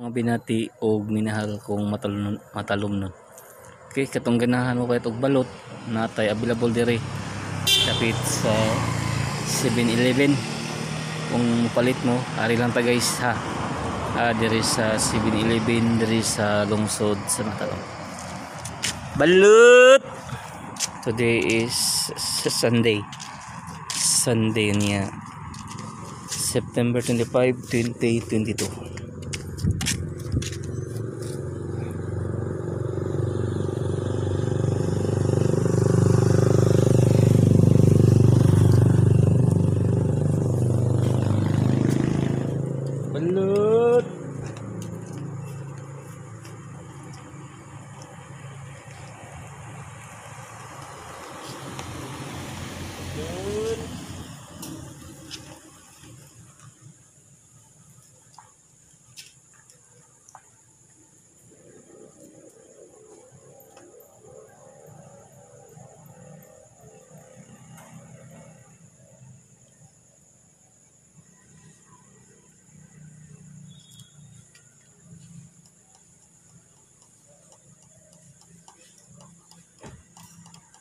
Mga binati og minahal kong matalomnon. Okay, katong ganahan mo palit og balot, natay available diri dapit sa 7-Eleven. Kung palit mo, ari lang ta guys ha. Diri sa 7-Eleven diri sa lungsod sa Matalom. Balot! Today is Sunday. Sunday niya. September 25, 2022. Balot! Balot!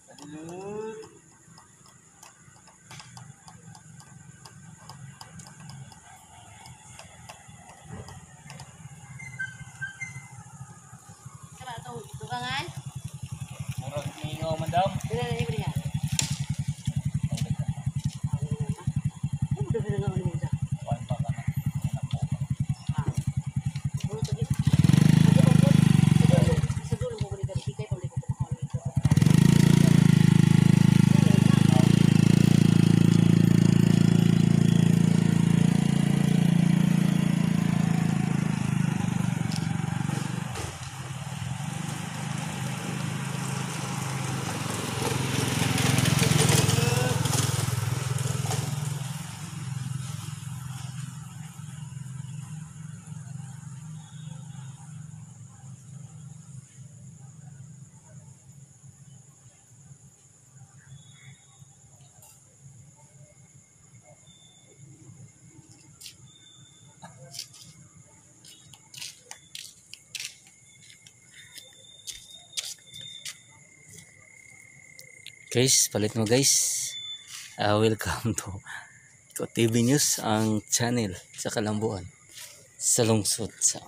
Balot! Kaya itong tukangan? Murag mingaw man daw. Dili na libre niya. Ano ba nga ano mo sa? Kuan pa ka na. Ah. Ano to? Sa dulo mo gani kay kay pag ko kumakaon dito. Guys, palit mo guys. Welcome to Iko TV News, ang channel sa Kalambuan, sa lungsod sa